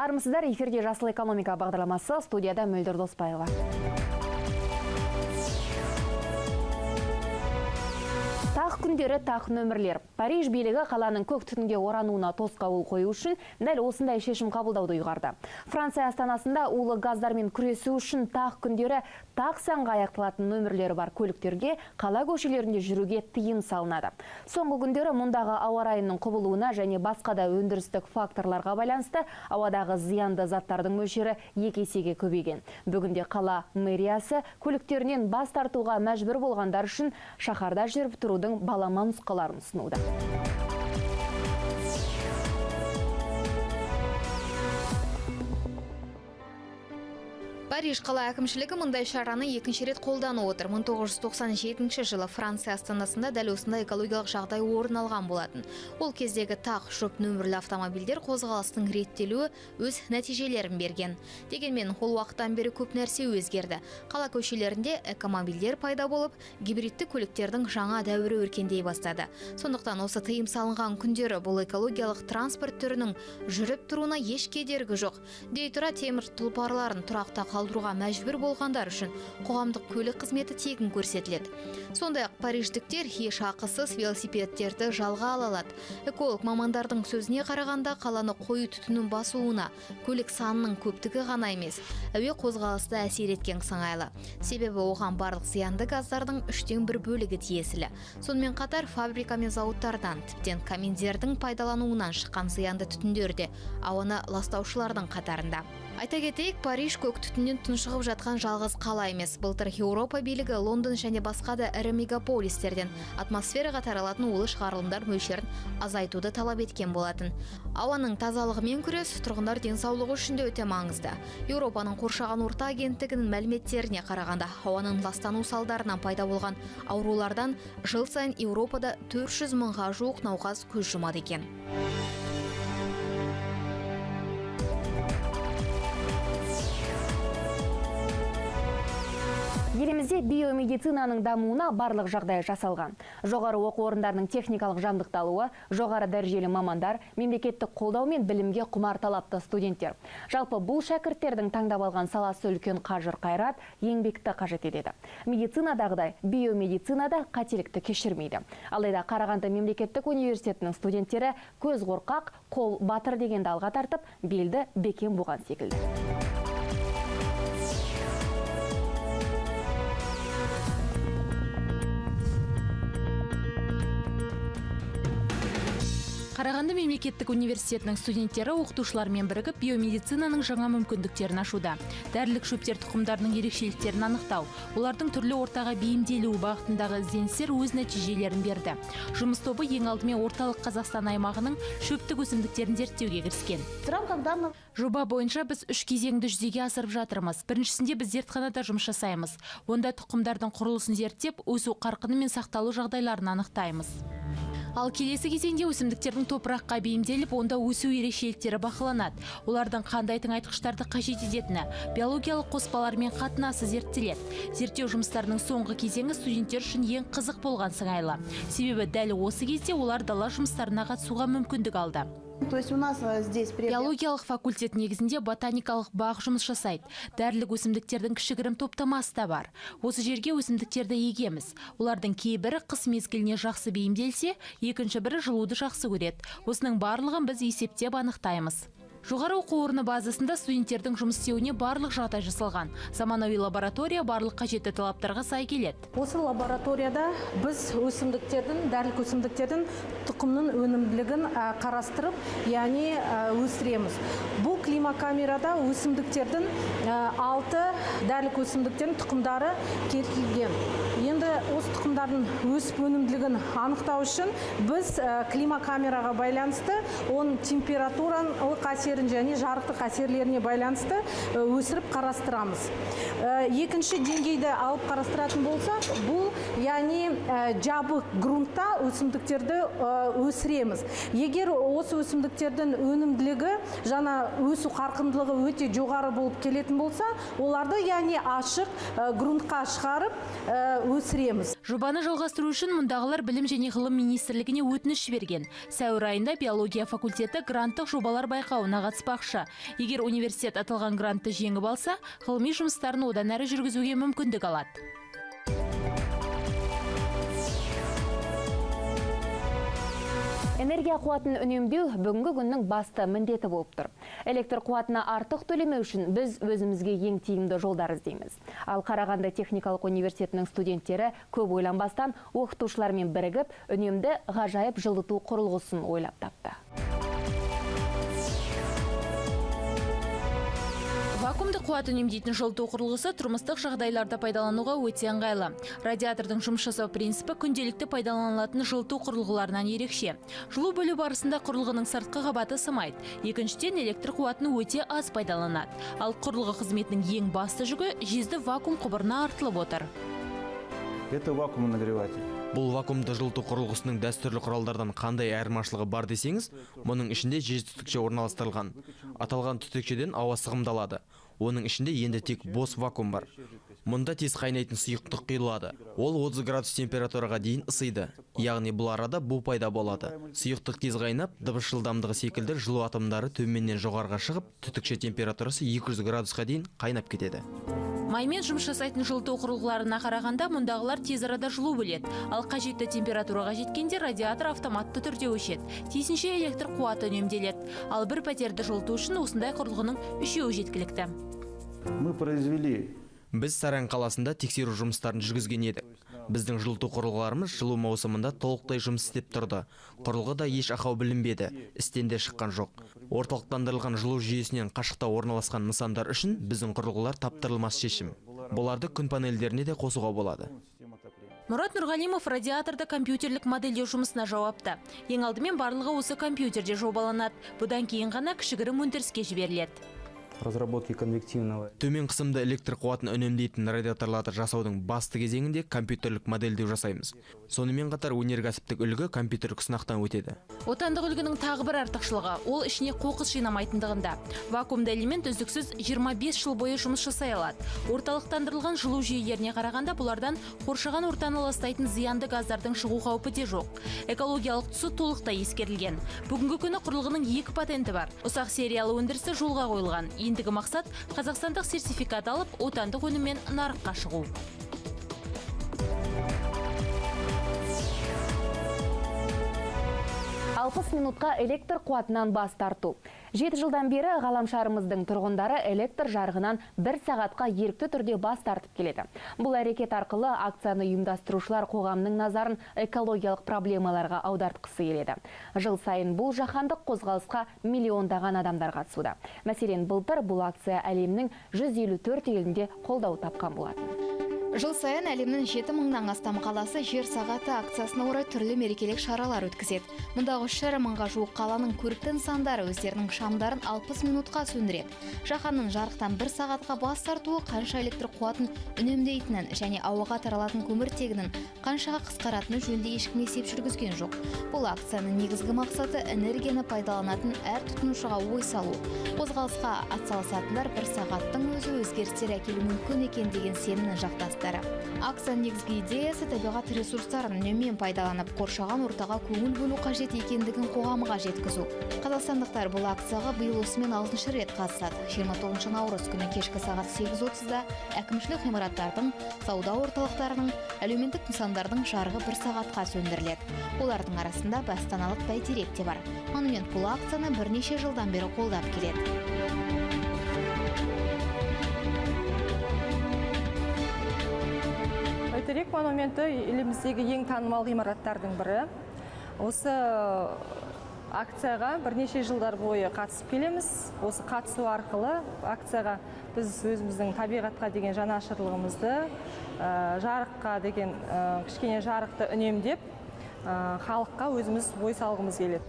Армысыздар, эфирде Жасыл экономика бағдарламасы, студияда Мөлдір Доспаева. Тақ күндері, тақ нөмірлер. Париж билігі қаланың көк түтінге орануына тосқауыл қою үшін дәл осындай шешім қабылдауды ұйғарды. Франция астанасында улы газдармен күресу үшін тақ күндері тақ санға аяқталатын нөмірлері бар көліктерге қала көшелерінде жүруге тыйым салынады. Соңғы күндері мұндағы ауа райының құбылуына және басқа да өндірістік факторларға байланысты ауадағы зиянды заттардың мөлшері екі есеге көбейген. Бүгінде қала мэриясы көліктерінен бас тартуға мәжбүр болғандар үшін шаһарда жүріп тұрудың балама нұсқаларын ұсынуда. Париж қала әкімшілігі мұндай шараны екінші рет қолданып отыр. 1997 жылы Франция астанасында дәл осындай экологиялық жағдай орын алған болатын. Ол кездегі тақ жұп нөмірлі автомобильдер қозғалысының реттелуі өз нәтижелерін берген. Дегенмен, ол уақыттан бері көп нәрсе өзгерді. Қала көшелерінде экомобильдер пайда болып, гибридті көліктердің жаңа дәуірі өркендей бастады. Сондықтан осы тыйым салынған күндері бұл экологиялық транспорт түрінің жүріп тұруына еш кедергі жоқ. Дей тұра темір тұлпарларын тұрақта қалдыруға мәжбүр болғандар үшін қоғамдық көлік қызметі тегін көрсетіледі. Сондай-ақ париждіктер еш ақысыз велосипедтерді жалға ала алады. Эколог мамандардың сөзіне қарағанда қаланы қою түтіннің басуына көлік санының көптігі ғана емес, әуе қозғалысы да әсер еткен сыңайлы. Себебі оған барлық зиянды газдардың 1/3 бөлігі тиесілі. Сонымен қатар фабрика мен зауыттардан, тіптен каминдердің пайдалануынан шыққан зиянды түтіндер де ауаны ластаушылардың қатарында. Айта кетейік, Париж көк түтіннен тұншығып жатқан жалғыз қала емес. Былтыр Еуропа билігі Лондон және басқа да ірі мегаполистерден атмосфераға таралатын улы шығарылымдар мөлшерін азайтуды талап еткен болатын. Ауаның тазалығымен күрес тұрғындар денсаулығы үшін де өте маңызды. Еуропаның қоршаған орта агенттігінің мәліметтеріне қарағанда, ауаның ластану салдарынан пайда болған аурулардан жыл сайын Еуропада 400 мыңға жуық науқас көз жұмады екен. Елімізде биомедицинаның дамуына барлық жағдай жасалған. Жоғары оқу орындарының техникалық жабдықталуы, жоғары дәрежелі мамандар, мемлекеттік қолдау мен білімге құмар талапты студенттер. Жалпы бұл шәкірттердің таңдап алған саласы үлкен қажыр қайрат, еңбекті қажет етеді. Медицинадағыдай биомедицинада қателікті кешірмейді. Алайда Қарағанды мемлекеттік университетінің студенттері көз қорқақ, қол батыр дегенді алға тартып, белді бекем буған секілді. Қарағанды мемлекеттік университетінің студенттері оқытушылармен бірігіп биомедицинаның жаңа мүмкіндіктерін ашуда. Дәрілік шөптер тұқымдарының ерекшеліктерін анықтау, олардың түрлі ортаға бейімделуі бағытындағы ізденістер өз нәтижелерін берді. Жұмыс тобы ең алдымен орталық Қазақстан аймағының шөптік өсімдіктерін зерттеуге кіріскен. Жоба бойынша біз 3 кезеңді жүзеге асырып жатырмыз. Біріншісінде біз зертханада жұмыс жасаймыз. Онда тұқымдардың құрылысын зерттеп, өсу қарқыны мен сақталу жағдайларын анықтаймыз. Ал келесі кезеңде өсімдіктердің топыраққа бейімделіп, онда өсу ерекшеліктері бақыланады. Олардың қандай тыңайтқыштарды қажет ететіні, биологиялық қоспалармен қатынасы зерттеледі. Зерттеу жұмыстарының соңғы кезеңі студенттер үшін ең қызық болған сыңайлы. Себебі дәл осы кезде олар дала жұмыстарына қатысуға мүмкіндік алды. То есть у нас здесь Биологиялық факультет негізінде ботаникалық бақ жұмыс жасайды. Дәрілік өсімдіктердің кішігірім топтамасы да бар. Осы жерге өсімдіктерді егеміз. Олардың кейбірі қыс мезгіліне жақсы бейімделсе, екінші бірі жылуды жақсы көреді. Осының барлығын біз есептеп анықтаймыз. Жоғары оқу орны базасында студенттердің жұмыс істеуіне барлық жағдай жасалған. Заманауи лаборатория барлық қажетті талаптарға сай келеді. Осы лабораторияда біз өсімдіктердің, дәрілік өсімдіктердің тұқымның өнімділігін қарастырып, яғни өсіреміз. Бұл климакамерада өсімдіктердің 6 дәрілік өсімдіктердің тұқымдары келтірілген. Енді осы тұқымдардың өсіп өнімділігін анықтау үшін біз климакамераға байланысты оның температуралық әсерін және жарықтық әсерлеріне байланысты өсіріп қарастырамыз. Екінші деңгейді алып қарастыратын болсақ, бұл яғни жабық грунтта өсімдіктерді өсіреміз. Егер осы өсімдіктердің өнімділігі жаңа өсу қарқындылығы өте жоғары болып келетін болса, оларды яғни ашық грунтқа шығарып өсіреміз. Жобаны жалғастыру үшін мұндағылар Білім және ғылым министрлігіне өтініш жіберген. Сәуір айында биология факультеті гранттық жобалар байқауына қатыспақшы. Егер университет аталған грантты жеңіп алса, ғылыми жұмыстарын одан әрі жүргізуге мүмкіндік алады. Энергия қуатын үнемдеу бүгінгі күннің басты міндеті болып тұр. Электр қуатына артық төлемеу үшін біз өзімізге ең тиімді жолдар іздейміз. Ал Қарағанды техникалық университетінің студенттері көп ойланбастан оқытушылармен бірігіп, үнемді ғажайып жылыту құрылғысын ойлап тапты. Вакуумды қуат үнемдейтін жылыту құрылғысы тұрмыстық жағдайларда пайдалануға өте ыңғайлы. Радиатордың жұмыс жасау принципі күнделікті пайдаланылатын жылыту құрылғыларынан ерекше. Жылу бөлу барысында құрылғының сыртқы қабаты сымайды. Екіншіден, электр қуатын өте аз пайдаланады. Ал құрылғы қызметінің ең басты жүгі жезді вакуум құбырына артылып отыр. Это вакуумонагреватель. Бұл вакуумды жылыту құрылғысының дәстүрлі құралдардан қандай айырмашылығы бар десеңіз, мұның ішінде жез түтікше орналастырылған. Аталған түтікшеден ауа сығымдалады. Оның ішінде енді тек бос вакуум бар. Мұнда тез қайнайтын сұйықтық құйылады. Ол 30 градус температураға дейін ысиды. Яғни бұл арада бу пайда болады. Сұйықтық тез қайнап, дыбыс жылдамдығы секілді жылу атомдары төменнен жоғарыға шығып, түтікше температурасы 200 градусқа дейін қайнап кетеді. Маймен жұмыс жасайтын жылыту құрылғыларына қарағанда мұндағылар тез арада жылу бөледі. Ал қажетті температураға жеткенде радиатор автоматты түрде өшеді. Тиісінше электр қуаты үнемделеді. Ал бір пәтерді жылыту үшін осындай құрылғының үшеуі жеткілікті. Мы произвели. Біз Саран қаласында тексеру жұмыстарын жүргізген едік. Біздің жылыту құрылғыларымыз жылу маусымында толықтай жұмыс істеп тұрды. Құрылғы да еш ақау білінбеді, істен де шыққан жоқ. Орталықтандырылған жылу жүйесінен қашықта орналасқан нысандар үшін біздің құрылғылар таптырылмас шешім. Бұларды күн панельдеріне де қосуға болады. Мұрат Нұрғалимов радиаторды компьютерлік модельдеу жұмысына жауапты. Ең алдымен барлығы осы компьютерде жобаланады. Бұдан кейін ғана кішігірім өндіріске жіберіледі. Разработки конвективного. Төмен қысымды электр қуатын үнемдейтін радиаторларды жасаудың басты кезеңінде компьютерлік модельдеу жасаймыз. Сонымен қатар өнеркәсіптік үлгі компьютерлік сынақтан өтеді. Отандық үлгінің тағы бір артықшылығы ол ішіне қоқыс жинамайтындығында. Вакуумды элемент үздіксіз 25 жыл бойы жұмыс жасай алады. Орталықтандырылған жылу жүйелеріне қарағанда бұлардан қоршаған ортаны ластайтын зиянды газдардың шығу қаупі де жоқ. Экологиялық тұсы толықтай ескерілген. Бүгінгі күні құрылғының 2 патенті бар. Ұсақ сериялы өндірісі жолға қойылған. Ендігі мақсат қазақстандық сертификат алып, отандық өніммен нарыққа шығу. 60 минутқа электр қуатынан бас тарту. 7 жылдан бері ғаламшарымыздың тұрғындары электр жарығынан 1 сағатқа ерікті түрде бас тартып келеді. Бұл әрекет арқылы акцияны ұйымдастырушылар қоғамның назарын экологиялық проблемаларға аудартқысы келеді. Жыл сайын бұл жаһандық қозғалысқа миллиондаған адамдар қатысуда. Мәселен, былтыр бұл акция әлемнің 154 елінде қолдау тапқан болатын. Жыл сайын әлемнің 7000-нан астам қаласы жер сағаты акциясына орай түрлі мерекелік шаралар өткізеді. Мұндағы 3,5 мыңға жуық қаланың көрікті нысандары өздерінің шамдарын 60 минутқа сөндіреді. Жаһанның жарықтан 1 сағатқа бас тартуы қанша электр қуатын үнемдейтінін және ауаға таралатын көміртегінің қаншаға қысқаратыны жөнінде ешкім есеп жүргізген жоқ. Бұл акцияның негізгі мақсаты энергияны пайдаланатын әр тұтынушыға ой салу. Қозғалысқа атсалысатындар 1 сағаттың өзі өзгерістер әкелуі мүмкін екен деген сенімін жақтасты. Акцияның негізгі идеясы табиғат ресурстарын үнеммен пайдаланып, қоршаған ортаға көңіл бөлу қажет екендігін қоғамға жеткізу. Қазақстандықтар бұл акцияға биыл осымен 6-шы рет қатысады. 29 наурыз күні кешкі сағат 8:30-да әкімшілік ғимараттардың, сауда орталықтарының, әлеуметтік нысандардың жарығы 1 сағатқа сөндіріледі. Олардың арасында астаналық Бәйтерек те бар. Монумент бұл акцияны бірнеше жылдан бері қолдап келеді. Бәйтерек монументі еліміздегі ең танымал ғимараттардың бірі. Осы акцияға бірнеше жылдар бойы қатысып келеміз. Осы қатысу арқылы акцияға біз өзіміздің табиғатқа деген жанашырлығымызды, жарыққа деген кішкене жарықты үнемдеп, халыққа өзіміз ой салғымыз келеді.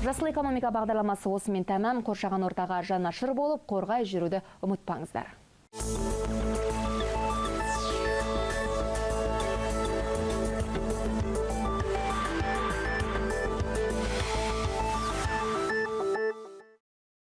Жасыл экономика бағдарламасы осымен тәмам. Қоршаған ортаға жанашыр болып, қорғай жүруді ұмытпаңыздар.